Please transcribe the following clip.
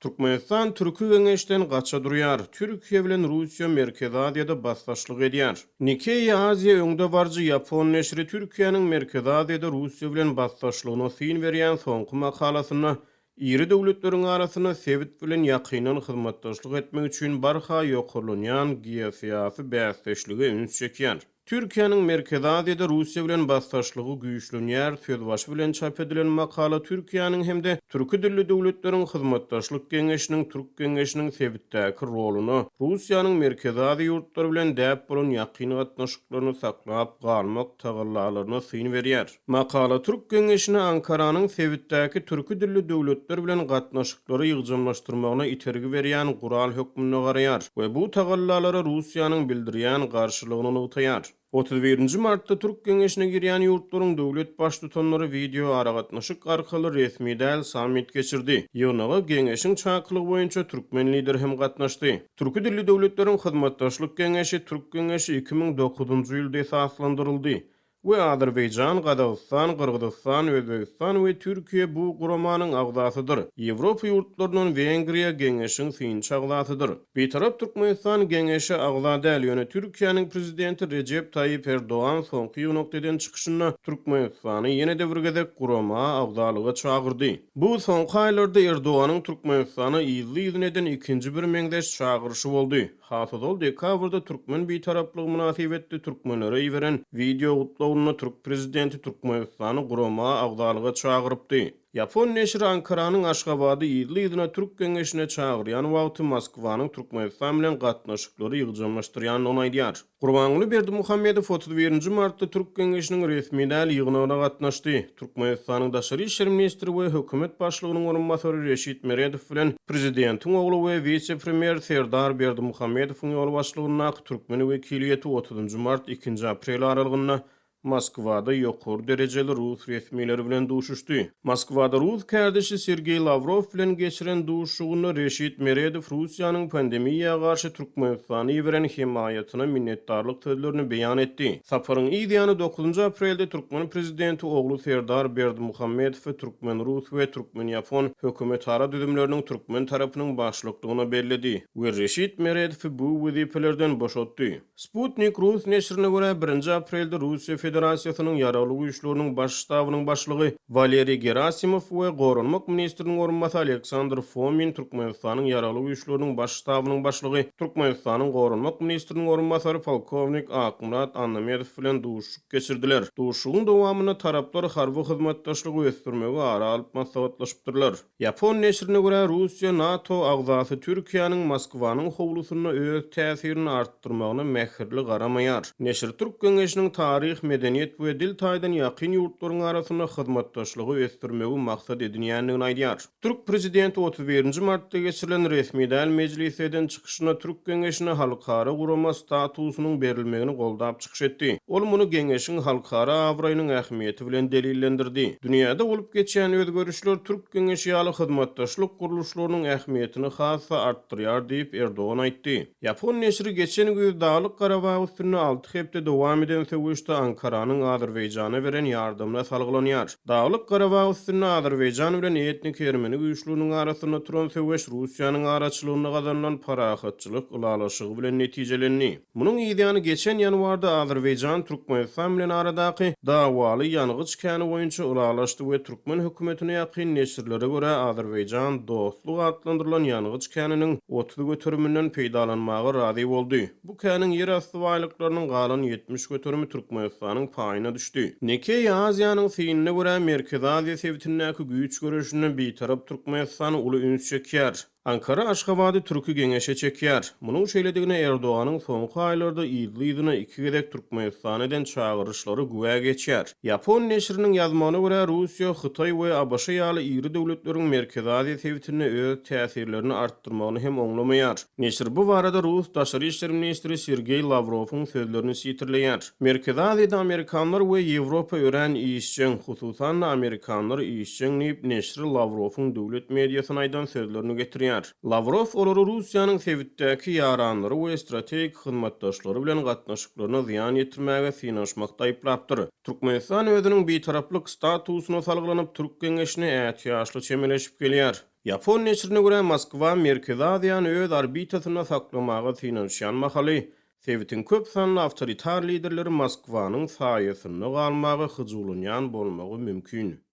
Türkmenistan Türki Geňeşden gaça durýar, Türkiýe bilen Russiýa Merkezi Aziýada basdaşlyk edýär. Nikkei Aziýa öňdebaryjy ýapon neşiri Türkiýäniň Merkezi Aziýada Russiýa bilen basdaşlygyna syn berýän soňky makalasynda iri döwletleriň arasynda sebit bilen ýakyndan hyzmatdaşlyk etmek üçin barha ýokarlanýan geosyýasy bäsdeşlige üns çekýär. Türkiýäniň Merkezi Aziýada Russiýa bilen basdaşlygy güýçlenýär sözbaşy bilen çap edilen makala Türkiýäniň hem-de Türki dilli döwletleriň hyzmatdaşlyk geňeşiniň Türk geňeşiniň sebitdäki roluna, Russiýanyň Merkezi Aziýa ýurtlary bilen däp bolan ýakyn gatnaşyklaryny saklap galmak tagallalaryna syn berýär. Makala Türk geňeşine Ankaranyň sebitdäki türki dilli döwletler bilen gatnaşyklary ýygjamlaşdyrmagyna itergi berýän gural hökmünde garaýar we bu tagallalara Russiýanyň bildirýän garşylygyny nygtaýar. 31-nji martda Türk geňeşine girýän ýurtlaryň döwlet Baştutanlary wideoaragatnaşyk arkaly resmi däl sammit geçirdi. Ýygnaga Geňeşiň çakylygy boýunça türkmen Lideri hem gatnaşdy. Türki dilli döwletleriň hyzmatdaşlyk geňeşi, Türk geňeşi 2009-njy ýylda esaslandyryldy. We Azerbaýjan, Gazagystan, Gyrgyzystan, Özbegistan we Türkiýe bu guramanyň agzasydyr. Ýewropa ýurtlaryndan Wengriýa Geňeşiň synçy agzasydyr. Bitarap Türkmenistan Geňeşe agza däl, ýöne Türkiýäniň prezidenti Rejep Taýyp Erdogan soňky ýygnakda eden çykyşynda Türkmenistany ýene-de bir gezek gurama agzalyga çagyrdy. Bu soňky aýlarda Erdoganyň Türkmenistana yzly-yzyna eden ikinji bir meňzeş çagyryşy boldy. Has ozal dekabrda türkmen bitaraplygy mynasybetli türkmenlere iberen wideo gutlagynda türk prezidenti Türkmenistany gurama agzalyga çagyrypdy. Ýapon neşiri Ankaranyň Aşgabady yzly-yzyna Türk geňeşine çagyrýan wagty Moskwanyň Türkmenistan bilen gatnaşyklary ýygjamlaşdyrýandygyny aýdýar. Gurbanguly Berdimuhamedow 31-nji martda Türk geňeşiniň resmi däl ýygnagyna gatnaşdy. Türkmenistanyň daşary işler ministri we hökümet başlygynyň orunbasary Reşit Meredow bilen prezidentiň ogly we wise-premýer Serdar Berdimuhamedowyň ýolbaşçylygyndaky türkmen wekiliýeti otuzynjy mart, ikinji aprel aralygynda Moskwada ýokary derejeli rus resmileri bilen duşuşdy. Moskwada rus kärdeşi Sergeý Lawrow bilen geçiren duşuşygynda Reşit Meredow Russiýanyň pandemiýa garşy Türkmenistana iberen hemaýatyna minnetdarlyk sözlerini beýan etdi. Saparyň yz ýany dokuzynjy aprelde türkmen prezidenti ogly Serdar Berdimuhamedowy türkmen-rus we türkmen-ýapon hökümetara düzümleriniň türkmen tarapynyň başlyklygyna belledi we Reşit Meredowy bu wezipelerden boşatdy. Sputnik rus neşirine görä, birinji aprelde Russiýa Federasiýasynyň Ýaragly Güýçleriniň Baş ştabynyň başlygy Waleriý Gerasimow we Goranmak ministriniň orunbasary Aleksandr Fomin Türkmenistanyň Ýaragly Güýçleriniň Baş ştabynyň başlygy, Türkmenistanyň Goranmak ministriniň orunbasary polkownik Akmyrat Annamedow bilen duşuşyk geçirdiler. Duşuşygyň dowamynda taraplar harby hyzmatdaşlygy ösdürmegi ara alyp maslahatlaşypdyrlar. Ýapon neşirine görä, Russiýa NATO agzasy Türkiýäniň Moskwanyň howlusynda öz täsirini artdyrmagyna mähirli garamaýar. Neşir Türk geňeşiniň taryh, medeniýet we dil taýdan ýakyn ýurtlaryň arasynda hyzmatdaşlygy ösdürmegi maksat edinýändigini aýdýar. Türk prezidenti 31-nji martda geçirilen resmi däl mejlisde eden çykyşynda Türk geňeşine halkara gurama statusynyň berilmegini goldap çykyş etdi. Ol muny geňeşiň halkara abraýynyň ähmiýeti bilen delillendirdi. Dünýäde bolup geçýän özgerişler Türk geňeşi ýaly hyzmatdaşlyk gurluşlarynyň ähmiýetini has-da artdyrýar diýip, Erdogan aýtdy. Ýapon neşiri geçen güýz Daglyk-Garabag üstünde alty hepde dowam eden söweşde Ankaranyň Azerbaýjana beren ýardamyna salgylanýar. Daglyk-Garabag üstünde Azerbaýjan bilen etniki ermeni güýçleriniň arasynda turan söweş Russiýanyň araçylygynda gazanylan parahatçylyk ylalaşygy bilen netijelendi. Munuň yzýany geçen ýanwarda Azerbaýjan Türkmenistan bilen aradaky dawaly ýangyç käni boýunça ylalaşdy we türkmen hökümetine ýakyn neşirlere görä Azerbaýjan Dostluk atlandyrylan ýangyç käniniň 30 göteriminden peýdalanmaga razy boldy. Bu käniň ýerasty baýlyklarynyň galan 70 göterimi Türkmenistanyň paýyna düşdi. Nikkei Aziýanyň synyna görä Merkezi Aziýa sebitindäki güýç göreşinde Bitarap Türkmenistan uly üns çekýär. Ankara Aşgabady Türki geňeşe çekýär. Munuň şeýledigine Erdoganyň soňky aýlarda yzly-yzyna iki gezek Türkmenistana eden çagyryşlary güwä geçýär. Ýapon neşiriniň ýazmagyna görä, Russiýa, Hytaý we ABŞ ýaly iri döwletleriň Merkezi Aziýa sebitinde öz täsirlerini artdyrmagyny hem oňlamaýar. Neşir bu barada rus daşary işler ministri Sergeý Lawrowyň sözlerini sitirleýär. Merkezi Aziýada amerikanlar we Ýewropa örän işjeň, hususan-da, amerikanlar işjeň diýip, neşir Lawrowyň döwlet mediasyna aýdan sözlerini getirýär. Lawrow olary Russiýanyň sebitdäki ýaranlary we strategik hyzmatdaşlary bilen gatnaşyklaryna zyýan ýetirmäge synanyşmakda aýyplapdyr. Türkmenistan özüniň bitaraplyk statusyna salgylanyp, Türk geňeşine ätiýaçly çemeleşip gelýär. Ýapon neşirine görä, Moskwa Merkezi Aziýany öz orbitasynda saklamaga synanyşýan mahaly, sebitiň köp sanly awtoritar liderleri Moskwanyň saýasynda galmaga hyjuwlanýan bolmagy mümkin.